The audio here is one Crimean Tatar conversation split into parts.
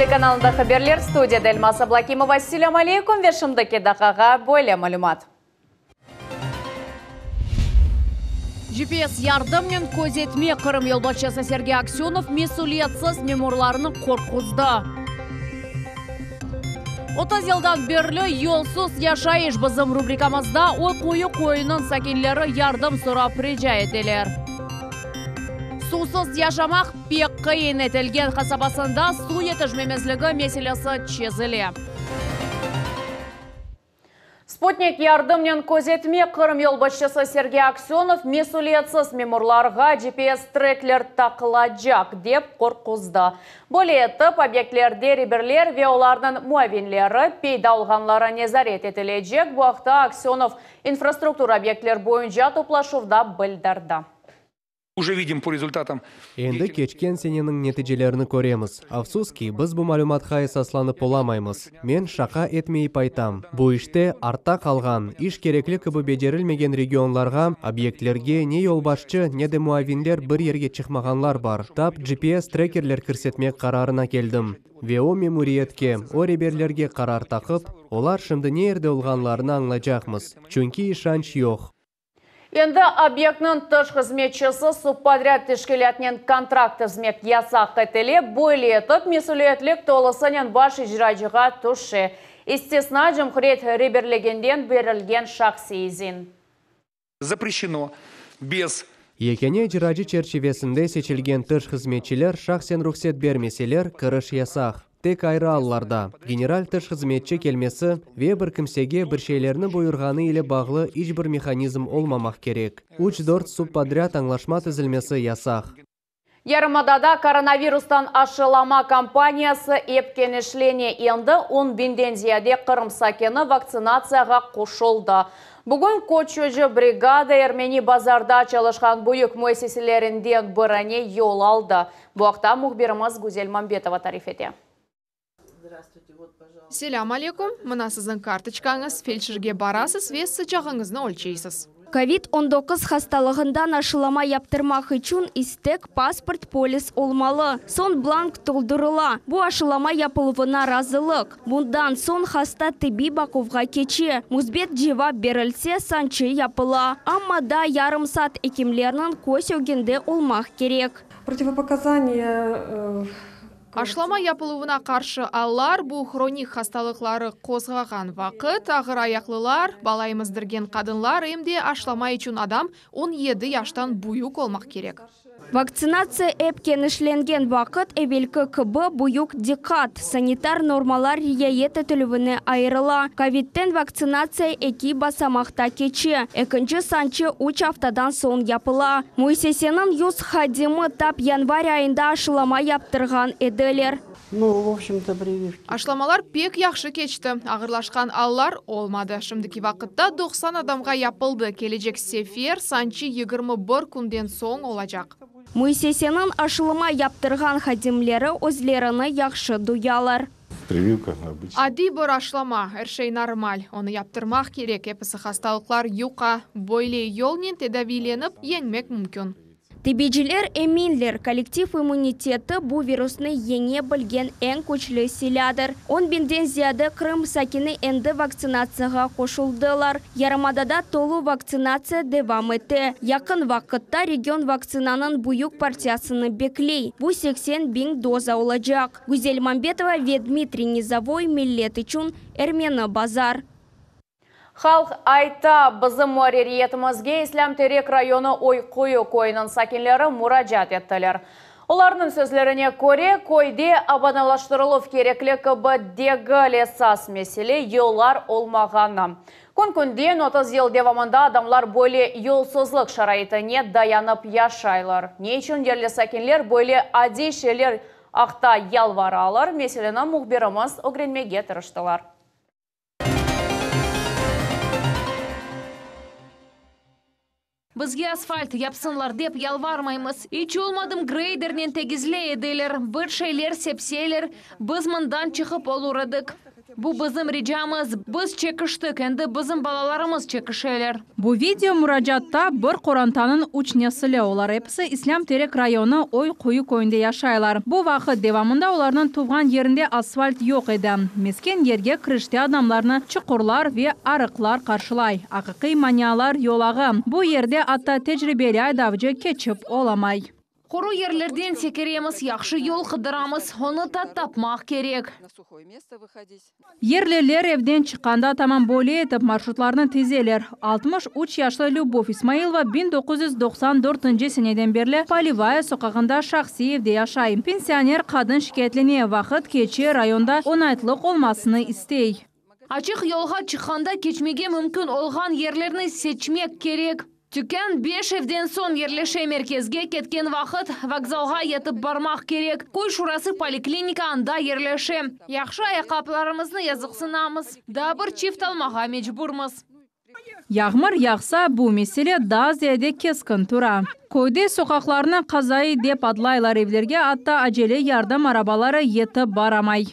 telekanalında haberler, studiyada Elmaz Ablakimova. Selâm aleyküm ve şimdiki daqqağa böyle malümat. GPS yardımnen közetme, Qırım yolbaşçısı Sergey Aksönov mesüliyetsiz memurlarnı qorquzdı. 30 yıldan berli yolsuz yaşayış bizim rubrikamızda Oy-Quyu köyüniñ sakinleri yardım sorap rica eteler. Suvsız yaşamaq pek qıyın, Etilgen qasabasında suv yetişmemezligi meselesi çezile. Sputnik yardımnen közetme Qırım yolbaşçısı Sergey Aksönov mesüliyetsiz memurlarğa GPS-trekler taqılacaq, dep qorquzdı. Böyle etip, obyektlerde reberler ve olarnıñ muavinleri peyda olğanları nezaret etilecek. Bu aqta Aksönov infrastruktura obyektler boyunca toplaşuvda bildirdi. Uje vidim po rezultatam. Endi keçken seneniñ neticelerini köremiz. Afsus ki, biz bu malümatqa esaslanıp olamaymız. Men şaqa etmeyip aytam, bu işte artta qalğan, iş kerekli kibi becerilmegen regionlarğa, obyektlerge ne yolbaşçı, ne de muavinler bir yerge çıqmağanlar bar, tap GPS-trekerler kirsetmek qararına keldim. Ve o memuriyetke, o reberlerge qarar taqıp, olar şimdi ne yerde olğanlarını añlaycaqmız. Çünki işanç yoq. Endi obyektniñ tış hızmetçisi subpodrâd teşkilâtınen kontrakt tizmek yasaq etile, böyle etip mesüliyetlik tolusınen baş icracığa tüşe, istisna cumhuriyet reberliginden berilgen şahsiy izin. Zapreşeno bez. Yekâne icracı çerçivesinde seçilgen tış hızmetçiler şahsen ruhset bermeseler, kiriş yasaq. Tek ayrı allarda, general tış hızmetçi kelmesi ve bir kimsege bir şeylerni buyurğanı ile bağlı iç bir mehanizm olmamaq kerek. Üç-dört subpodrâd añlaşma tizilmesi yasaq. Yarımadada koronavirustan aşılama kampaniyası ep kenişlene. Endi on biñden ziyade Qırım sakini vaktsinatsiyağa qoşuldı. Bugün köçüci brigada Ermeni Bazarda çalışqan büyük müessiselerinden birine yol aldı. Bu aqta mühbirimiz Güzel Mambetova tarif ete. Selâm aleyküm, mına siziñ kartoçkañız, feldşerge barasız ve sıcağıñıznı ölçeysiz. Kovid 19 hastalığından aşılama yaptırmaq içün istek, pasport, polis olmalı. Soñ blank toldurıla, bu aşılama yapıluvına razılıq. Bundan soñ hasta tibbiy baquvğa keçe, müsbet cevap berilse, sançı yapıla. Amma daa yarım saat ekimlerniñ köz ögünde olmaq kerek. Protivopokazaniya. Aşılama yapıluvına qarşı allar, bu hronik hastalıqları qozğağan vaqıt, ağır ayaqlılar, bala emizdirgen qadınlar, em de aşılama içün adam 17 yaştan büyük olmaq kerek. Vaktsinatsiya ep kenişlengen vaqıt, evelki kibi büyük diqqat sanitar normalar riayet etilüvine ayırıla. Kovidten vaktsinatsiya eki basamaqta keçe, ekinci sançı üç aftadan soñ yapıla. Müessiseniñ 100 hadimi tap yanvar ayında aşılama yaptırğan ediler. Aşılamalar pek yahşı keçti, ağırlaşqan allar olmadı. Şimdiki vaqıtta 90 adamğa yapıldı, kelecek sefer sançı 21 künden soñ olacaq. Müessiseniñ aşılama yaptırğan hadimleri özlerini yahşı duyalar. Прививка обычная. Adiy bir aşılama, er şey normal. Onı yaptırmaq kerek, episi hastalıqlar yuqa. Böyle yolnen tedaviylenip yeñmek mümkün. Tibbiyciler eminler, kollektiv immuniteti bu virusnı yeñe bilgen eñ küçlü silâdır. On biñden ziyade Qırım sakini endi vaktsinatsiyağa qoşuldılar. Yarımadada tolu vaktsinatsiya devam ete. Yaqın vaqıtta region vaktsinanıñ büyük partiyasını bekley, bu 80 biñ doza olacaq. Güzel Mambetova ve Dmitriy Nizovoy, Millet içün, Ermeni Bazar. Halq ayta, bizim muarririyetimizge İslâm Terek rayonı Oy-Quyu köyüniñ sakinleri muracaat ettiler. Olarnıñ sözlerine köre, köyde abadanlaştırıluv kerekli kibi degil, esas mesele yollar olmağanı. Kün-künden 30 yıl devamında adamlar böyle yolsuzlıq şaraitine dayanıp yaşaylar. Ne içün yerli sakinler böyle adiy şeyler aqta yalvaralar, meseleni mühbirimiz ögrenmege tırıştılar. Bizge asfalt yapsınlar dep yalvarmaymız. İç olmadım greydernen tegizley ediler, bir şeyler sepseler, biz mından çıqıp olur edik. Bu bizim ricamız. Biz çekiştik, endi bizim balalarımız çekişeler. Bu video muracaatta bir qorantanıñ üç nesili, olar episi İslâm Terek rayonı Oy Quyu köyünde yaşaylar. Bu vaqıt devamında olarnıñ tuvğan yerinde asfalt yoq edi. Mesken yerge kirişte adamlarnı çuqurlar ve arıqlar qarşılay, aqiqiy manialar yolağı. Bu yerde atta tecribeli aydavcı keçip olamay. Quru yerlerden sekiremiz, yahşı yol qıdıramız, onı da tapmaq kerek. Yerliler evden çıqqanda tamam böyle etip marşrutlarnı tizeler. 63 yaşlı Lübov İsmailova 1994 seneden berli Polevaya soqağında şahsiy evde yaşay. Pensioner qadın şikâyetlene, vaqıt keçe, rayonda oñaytlıq olmasını istey. Açıq yolğa çıqqanda keçmege mümkün olğan yerlerni seçmek kerek. Tükân beş evden soñ yerleşe, merkezge ketken vaqıt vokzalğa yetip barmaq kerek. Köy şurası, poliklinika anda yerleşe. Yahşı ayaqqaplarımıznı yazıqsınamız. Daa bir çift almağa mecburmız. Yağmur yağsa, bu mesele daa ziyade keskin tura. Köyde soqaqlarnı qazaiy dep adlaylar, evlerge atta acele yardım arabaları yetip baramay.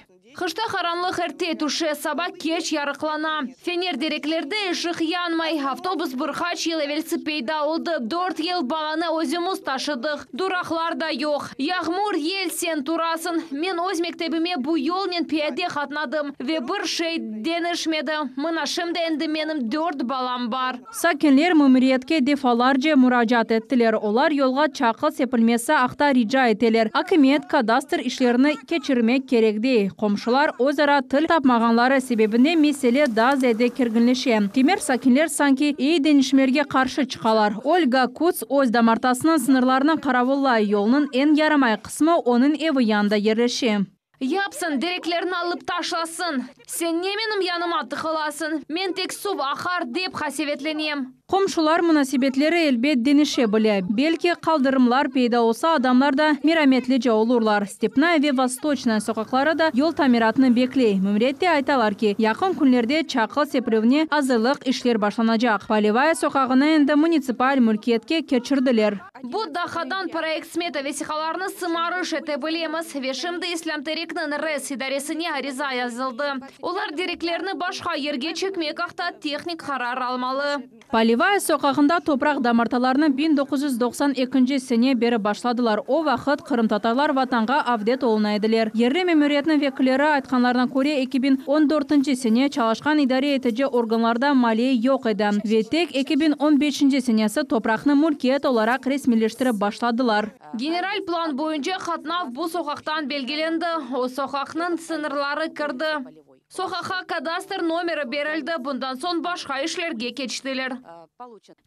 Qışta qaranlıq erte tüşe, saba keç yarıqlana. Fener direklerde ışıq yanmay. Avtobus bir qaç yıl evelsi peyda oldı. Dört yıl balanı özümiz taşıdıq. Duraqlar da yoq. Yağmur, yel, sen turasıñ. Men öz mektebime bu yolnen piyade qatnadım ve bir şey deñişmedi. Mına şimdi endi menim dört balam bar. Sakinler memuriyetke defalarca muracaat ettiler. Olar yolğa çaqıl sepilmesi aqta rica eteler. Akimiyet kadastr işlerini keçirmek kerek dey. Qomşular özara til tapmağanları sebebinden mesele daa ziyade kerginleşe. Kimer sakinler sanki eyi deñişmelerge qarşı çıqalar. Olga Kuts öz damartasınıñ sıñırlarını qaravullay, yolnıñ eñ yaramay qısmı onıñ evi yanında yerleşe. Yapsın, direklerni alıp taşlasın. Sen ne menim yanıma tıqılasıñ? Men tek suv aqar dep qasevetlenem. Qomşular munasebetleri elbet deñişe bile. Belki qaldırımlar peyda olsa adamlar da merametlice olurlar. Stepnaya ve Vostoçnaya soqaqları da yol tamiratını bekley. Memuriyette aytalar ki, yaqın künlerde çaqıl sepilüvine azırlıq işler başlanacaq. Polevaya soqağını endi munitsipal mülkiyetke keçirdiler. Bu daqqadan proyekt-smeta vesiqalarını sımarış ete bilemiz ve şimdi İslâm-Terekniñ RES idaresine ariza yazıldı. Olar direklerni başqa yerge çekmek aqta tehnik qarar almalı. Polevaya soqağında topraq damartalarını 1992 sene berip başladılar. O vaqıt qırımtatarlar vatanğa avdet oluna ediler. Yerli memuriyetniñ vekilleri aytqanlarına köre, 2014 sene çalışqan idare etici organlarda maliye yoq edi ve tek 2015 senesi topraqnı mülkiyet olaraq resmiyleştirip başladılar. General plan boyunca qatnav bu soqaqtan belgilendi. O soqaqnıñ sıñırları kirdi. Soqaqqa kadastr nomeri berildi, bundan soñ başqa işlerge keçtiler.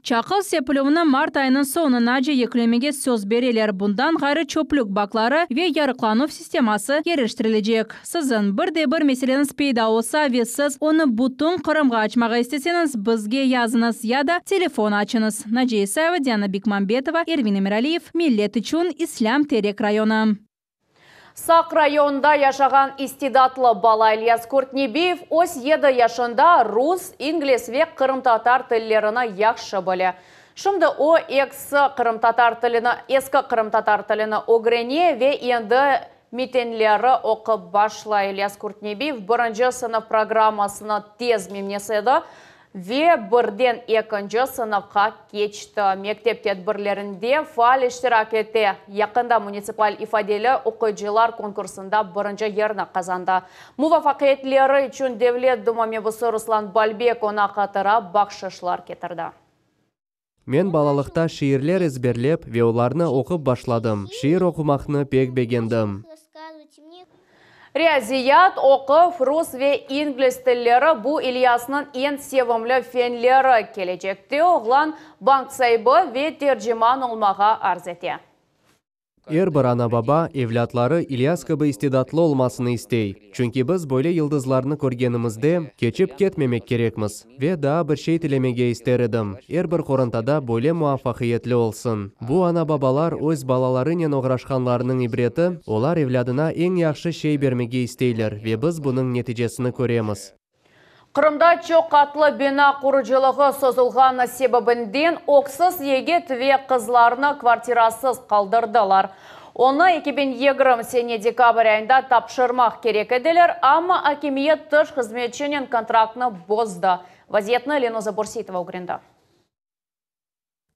Çaqıl sepilüvini mart ayınıñ soñunace yekünlemege söz bereler. Bundan ğayrı çöplük bakları ve yarıqlanuv sisteması yerleştirilecek. Siziñ bir de bir meseleñiz peyda olsa ve siz onı bütün Qırımğa açmağa isteseñiz, bizge yazıñız ya da telefon açıñız. Naciye İsayeva, Diana Bikmambetova, Ervin Emiraliyev, Millet içün, İslâm Terek rayonı. Saq rayonında yaşağan istidatlı bala İlyas Kurtnebiyev öz 7 yaşında rus, ingliz ve qırımtatar tillerini yahşı bile. Şimdi o eksi qırımtatar tilini, eski qırımtatar tilini ögrene ve endi metinleri oqup başlay. İlyas Kurtnebiyev birinci sınıf programmasını tez menimsedi ve birden ekinci sınıfqa keçti. Mektep tedbirlerinde faal iştirak ete. Yaqında munitsipal ifadeli oquyıcılar konkursında birinci yerni qazandı. Muvafaqiyetleri içün Devlet Duma mebusı Ruslan Balbek oña hatıra bahşışlar ketirdi. Men balalıqta şiirler ezberlep ve olarnı oqup başladım. Şiir oqumaqnı pek begendim. Riyaziyat, oquv, rus ve ingliz tilleri bu İlyasnıñ eñ sevimli fenleri. Kelecekte oğlan bank saibi ve terciman olmağa arz ete. Er bir ana-baba evlâtları İlyas kibi istidatlı olmasını istey. Çünki biz böyle yıldızlarnı körgenimizde, keçip ketmemek kerekmiz. Ve daa bir şey tilemege ister edim, er bir qorantada böyle muvafaqiyetli olsun. Bu ana-babalar öz balalarınen oğraşqanlarınıñ ibreti, olar evlâdına eñ yahşı şey bermege isteyler ve biz bunıñ neticesini köremiz. Qırımda çoq qatlı bina qurucılığı sozulğanı sebebinden öksüz yigit ve qızlarnı kvartirasız qaldırdılar. Onı 2020 sene dekabr ayında tapşırmaq kerek ediler, amma akimiyet tış hızmetçinen kontraktnı bozdı. Vaziyetni Lenuza Bürseitova ögrendi.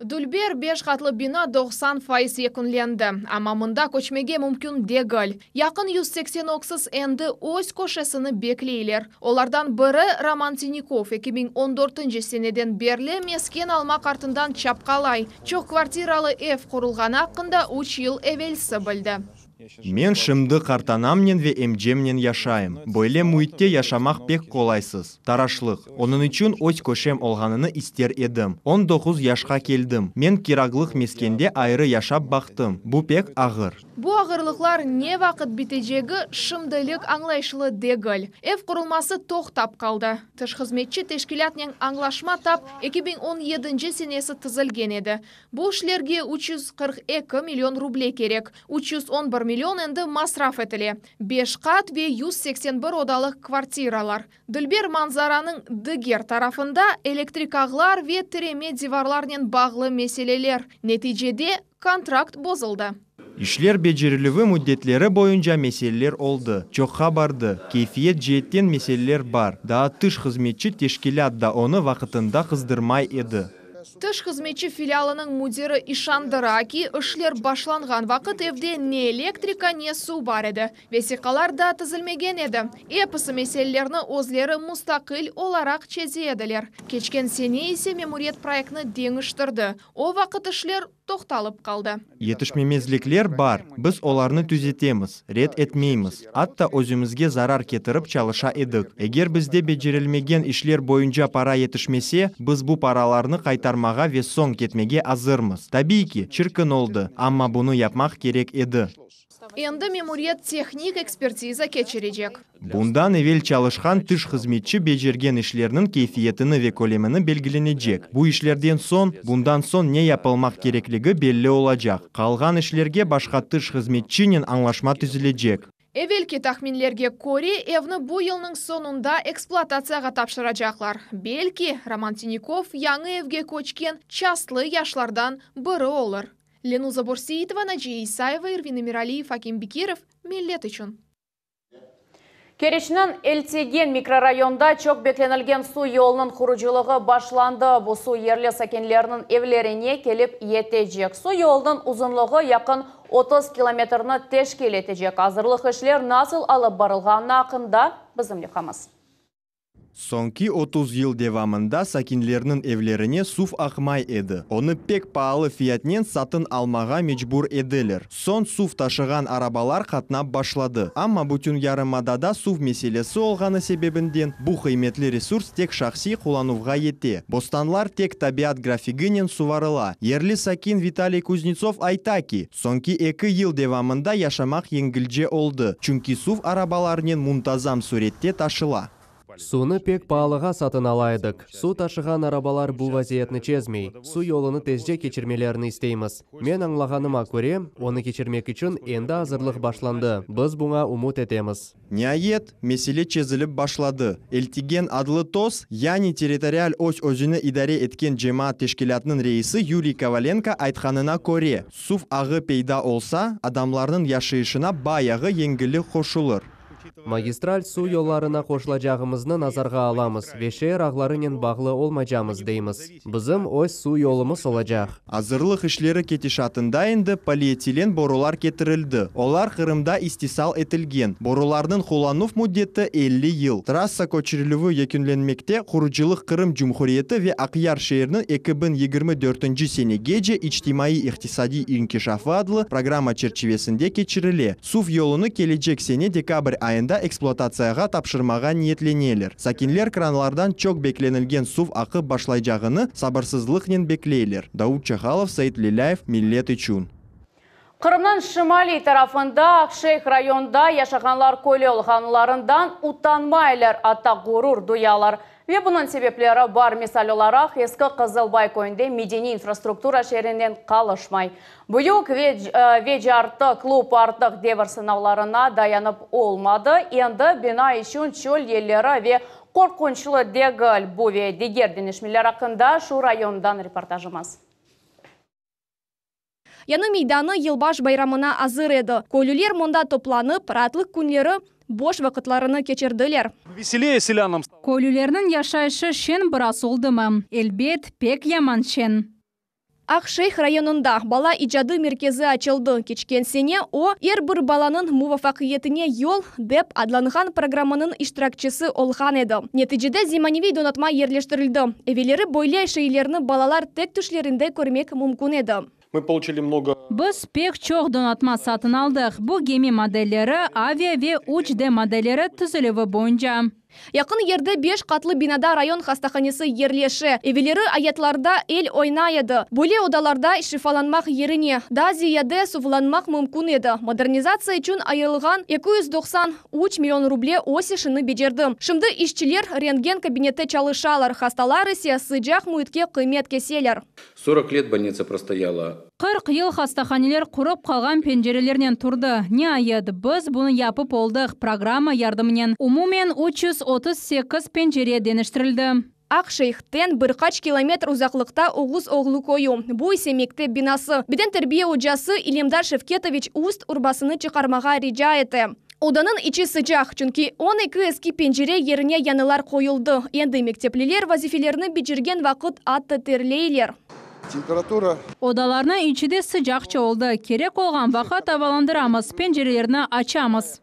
Dülber beş qatlı bina 90% yekünlendi, amma mında köçmege mümkün degil. Yaqın 180 öksüz endi öz köşesini bekleyler. Olardan biri Roman Tinikov 2014 seneden berli mesken almaq artından çapqalay. Çoq kvartiralı ev qurulğanı aqqında 3 yıl evelsi bildi. Men şimdi qartanamnen ve emcemnen yaşayım. Böyle müitte yaşamaq pek qolaysız. Taraşlıq. Onıñ içün öz köşem olğanını ister edim. 19 yaşqa keldim. Men kiralıq meskende ayrı yaşap baqtım. Bu pek ağır. Bu ağırlıqlar ne vaqıt bitecegi şimdilik añlayışlı degil. Ev qurulması toqtap qaldı. Tış hızmetçi teşkilâtnen añlaşma tap 2017 senesi tizilgen edi. Bu işlerge 342 million ruble kerek. 311 million endi masraf etile. 5 qat ve 181 odalıq kvartiralar. Dülber manzaranıñ diger tarafında elektrik ağlar ve tireme divarlarnen bağlı meseleler. Neticede kontrakt bozuldı. İşler becerilüvi müddetleri boyunca meseleler oldı. Çoqqa bardı. Keyfiyet ceetten meseleler bar. Daa tış hızmetçi teşkilât da onı vaqıtında qızdırmay edi. Tış hızmetçi filialınıñ müdiri işandıra ki, işler başlanğan vaqıt evde ne elektrika, ne suv bar edi. Vesiqalar da tizilmegen edi. Episi meselelerni özleri mustaqil olaraq çeze ediler. Keçken sene ise memuriyet proyektni deñiştirdi. O vaqıt işler toqtalıp qaldı. Yetişmemezlikler bar. Biz olarnı tüzetemiz, red etmeymiz. Atta özümizge zarar ketirip çalışa edik. Eger bizde becerilmegen işler boyunca para yetişmese, biz bu paralarnı qaytarmağa ve soñ ketmege azırmız. Tabiiy ki, çirkin oldı, amma bunı yapmaq kerek edi. Endi memuriyet tehnik ekspertiza keçirecek. Bundan evel çalışqan tış hızmetçi becergen işlerniñ keyfiyetini ve kölemini belgilenecek. Bu işlerden soñ, bundan soñ ne yapılmaq kerekligi belli olacaq. Qalğan işlerge başqa tış hızmetçinen añlaşma tizilecek. Evelki tahminlerge köre, evni bu yılnıñ soñunda ekspluatatsiyağa tapşıracaqlar. Belki, Roman Tinikov yañı evge köçken çastlı yaşlardan biri olur. Lenuza Bürseitova, Naciye İsayeva, Irvin Emiraliyev, Akim Bekirov, Millet içün. Keriçniñ Eltigen mikrorayonda çoq beklenilgen suv yolunıñ qurucılığı başlandı. Bu suv yerli sakinlerniñ evlerine kelip yetecek. Suv yolunıñ uzunlığı yaqın 30 kilometrni teşkil etecek. Azırlıq işler nasıl alıp barılğanı aqqında bizim levhamız. Soñki 30 yıl devamında sakinlerniñ evlerine suv aqmay edi. Onı pek paalı fiyatnen satın almağa mecbur ediler. Soñ suv taşığan arabalar qatnap başladı. Amma bütün yarımadada suv meselesi olğanı sebebinden bu qıymetli resurs tek şahsiy qullanuvğa yete. Bostanlar tek tabiat grafiginen suvarıla. Yerli sakin Vitaliy Kuznetsov ayta ki, soñki 2 yıl devamında yaşamaq yengilce oldı. Çünki suv arabalarnen muntazam surette taşıla. Suvnı pek paalığa satın ala edik. Suv taşığan arabalar bu vaziyetni çezmey. Suv yolunı tezce keçirmelerini isteymiz. Men añlağanıma köre, onı keçirmek içün endi azırlıq başlandı. Biz buña ümüt etemiz. Niayet, mesele çezilip başladı. Eltigen adlı TOZ, yani territorial öz-özüni idare etken cemaat teşkilâtınıñ reisi Yuriy Kovalenko aytqanına köre, suv ağı peyda olsa, adamlarnıñ yaşayışına bayağı yengillik qoşulır. Magistral suv yollarına qoşulacağımıznı nazarğa alamız ve şeer ağlarınen bağlı olmaycamız deymiz. Bizim öz suv yolumız olacaq. Azırlıq işleri ketişatında endi polietilen borular ketirildi. Olar Qırımda istisal etilgen. Borularnıñ qullanuv müddeti 50 yıl. Trassa köçürilüvi yekünlenmekte, qurucılıq Qırım Cumhuriyeti ve Aqyar şeeriniñ 2024 senegece içtimaiy-iqtisadiy inkişafı adlı programma çerçivesinde keçirile. Suv yolunı kelecek sene dekabr ayında ekspluatatsiyağa tapşırmağa niyetleneler. Sakinler kranlardan çoq beklenilgen suv aqıp başlaycağını sabırsızlıqnen bekleyler. Davut Çahalov, Said Lilâyev, Millet içün. Qırımnıñ şimaliy tarafında Aqşeyh rayonında yaşağanlar köylü olğanlarından utanmaylar, atta ğurur duyalar. Ve bunıñ sebepleri bar. Misal olaraq, Eski Qızılbay köyünde medeniy infrastruktura şeerinden qalışmay. Büyük ve Cartı klub artıq devir sınavlarına dayanıp olmadı. Endi bina içün çöl yelleri ve qorqunçlı degil. Bu ve diger deñişmeler aqqında şu rayondan reportajımız. Yañı meydanı yılbaş bayramına azır edi. Köylüler mında toplanıp, raatlıq künleri, boş vaqıtlarını keçirdiler. Veseleye selânam. Köylülerniñ yaşayışı şeñ biraz oldımı? Elbet, pek yaman şeñ. Aqşeyh rayonında Bala icadı merkezi açıldı. Keçken sene o, Er bir balanıñ muvafaqiyetine yol dep adlanğan programmanıñ iştirakçisi olğan edi. Neticede zemaneviy donatma yerleştirildi. Evelleri böyle şeylerni balalar tek tüşlerinde körmek mümkün edi. Мы получили много. Biz pek çoq donatma satın aldıq, bu gemi modelleri, avia ve üç D modelleri tizilüvi boyunca. Yaqın yerde beş qatlı binada rayon hastahanesi yerleşe. Evelleri ayatlarda el oynay edi. Böyle odalarda şifalanmaq yerine, daa ziyade suvlanmaq mümkün edi. Modernizatsiya içün ayırılğan 293 million ruble öz işini becerdi. Şimdi işçiler rentgen kabinette çalışalar, hastalar ise sıcaq müitke qıymet keseler. Sorok let bolnitsa prostoyala. 40 yıl hastahaneler qurıp qalğan pencerelernen turdı. Niayet, biz bunı yapıp oldıq, programma yardımınen. Umumen 338 pencere deñiştirildi. Aqşeyhten bir qaç kilometr uzaqlıqta Oğuz oğlu köyü. Bu ise mektep binası. Beden terbiye ocası İlimdar Şevketoviç üst urbasını çıqarmağa rica ete. Odanıñ içi sıcaq, çünki 12 eski pencere yerine yañılar qoyuldı. Endi mektepliler vazifelerini becergen vaqıt atta terleyler. Temperatura. Odalarnıñ içi de sıcaqça oldı. Kerek olğan vaqıt avalandıramız, pencerelerni açamız.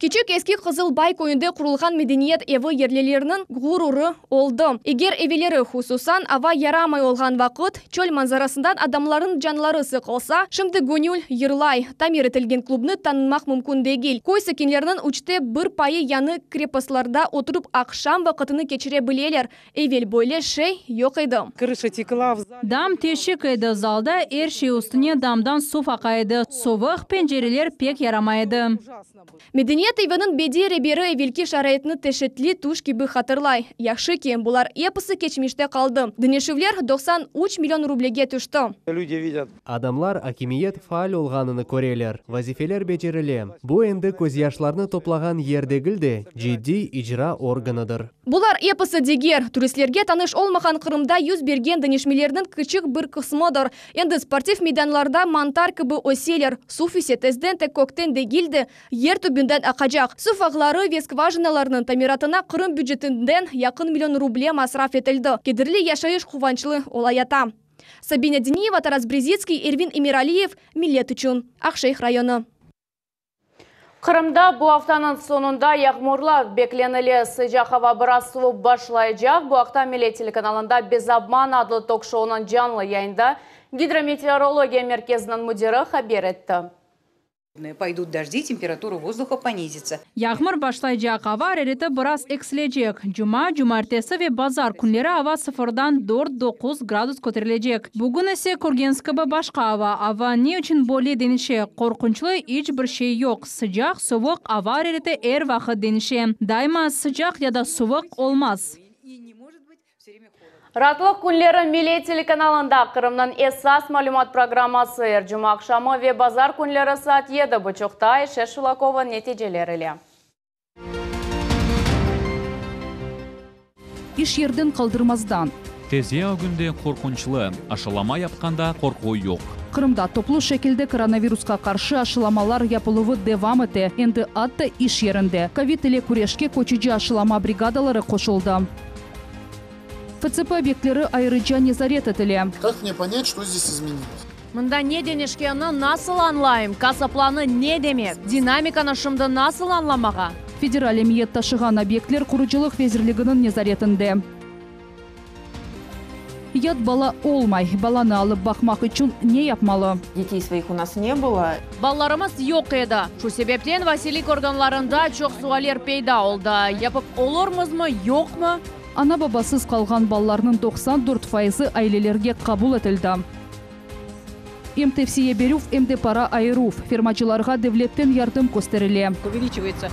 Küçük Eski Qızıl Bay köyünde qurulğan medeniyet evi yerlilerniñ ğururı oldı. Eger evelleri, hususan ava yaramay olğan vaqıt, çöl manzarasından adamlarnıñ canları sıqılsa, şimdi göñül yırlay. Tamir etilgen klubnı tanımaq mümkün degil. Köy sakinleriniñ üçte bir payı yañı krepostlarda oturıp aqşam vaqıtını keçire bileler. Evel böyle şey yoq edi. Krışa tekla, v zale. Dam teşik edi, zalda er şey üstüne damdan suv aqa edi. Suvuq, pencereler pek yaramay edi. Medeniyet eviniñ bediy reberi evelki şaraitni teşetli tüş kibi hatırlay. Yahşı ki, bular episi keçmişte qaldı. Deñişüvler 93 million rublege tüşti. Люди видят. Adamlar akimiyet faal olğanını köreler, vazifeler becerile. Bu endi közyaşlarnı toplağan yer degil de, ciddiy icra organıdır. Bular episi diger, turistlerge tanış olmağan Qırımda yüz bergen deñişmelerniñ kiçik bir qısmıdır. Endi sportiv meydanlarda mantar kibi öseler, suv ise tezden tek kökten degil de, yer tübünden aqacaq. Suv ağları ve skvajinalarnıñ tamiratına Qırım bücetinden yaqın million ruble masraf etildi. Kederli yaşayış quvançlı olayata. Sabina Diniyeva, Taras Brezitskiy, Ervin Emiraliyev, Millet içün, Aqşeyh rayonı. Qırımda bu aftanıñ soñunda yağmurlar beklenile. Sıcaq ava biraz suvup başlaycaq. Bu aqta Millet telekanalında Bez obmana adlı tok-şounıñ canlı yayında Gidrometeorologiya merkeziniñ müdiri haber etti. Пойдут дожди, температура воздуха понизится. Yağmur başlaycaq, ava arareti biraz eksilecek. Cuma, cumaertesi ve bazar künleri ava sıfırdan dört-doquz gradus köterilecek. Bugün ise körgeniñiz kibi başqa ava. Ava ne içün böyle deñişe? Qorqunçlı iç bir şey yoq. Sıcaq, suvuq, ava arareti er vaqıt deñişe. Daima sıcaq ya da suvuq olmaz. Raatlıq künleri Millet telekanalında Qırımnıñ esas malümat programması er cuma aqşamı ve bazar künleri saat yedi buçuqta Ayşe Şulakova neticeler ile. İş yerden qaldırmazdan. Tezya ögünde qorqunçlı, aşılama yapqanda qorqu yoq. Qırımda toplu şekilde koronavirusqa qarşı aşılamalar yapıluvı devam ete, endi atta iş yerinde. Kovid ile küreşke köçüci aşılama brigadaları qoşuldı. FSB obyektleri ayrıca nezaret etile. Как мне понять, что здесь изменилось? Mında ne deñişkenini nasıl añlayım? Kassa planı ne demek? Dinamikanı şimdi nasıl añlamağa? Federal emiyet taşığan obyektler Qurucılıq vezirliginiñ nezaretinde. Yat bala olmay. Balanı alıp baqmaq içün ne yapmalı? Детей своих у нас не было. Balalarımız yoq edi. Şu sebepten vasiylik organlarında çoq sualler peyda oldı. Yapıp olurmızmı, yoqmı? Ana-babasız qalğan balalarnıñ 94 fayızı ailelerge qabul etildi. Em tevsiye berüv, em de para ayıruv. Fermacılarğa devletten yardım kösterile. Увеличивается.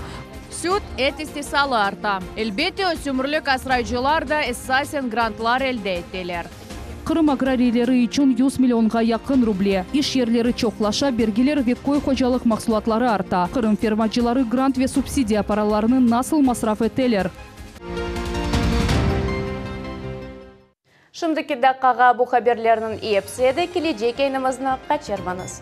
Süt, et istisalı arta. Elbette, ösümlik asrayıcılar da esasen grantlar elde eteler. Qırım agrariyleri içün 100 millionğa yaqın ruble. İş yerleri çoqlaşa, bergiler ve köy hocalıq mahsulatları arta. Qırım fermacıları grant ve subsidiya paralarını nasıl masraf eteler? Şimdiki daqqağa bu haberlerniñ episi edi, kelecek yayınımıznı qaçırmañız.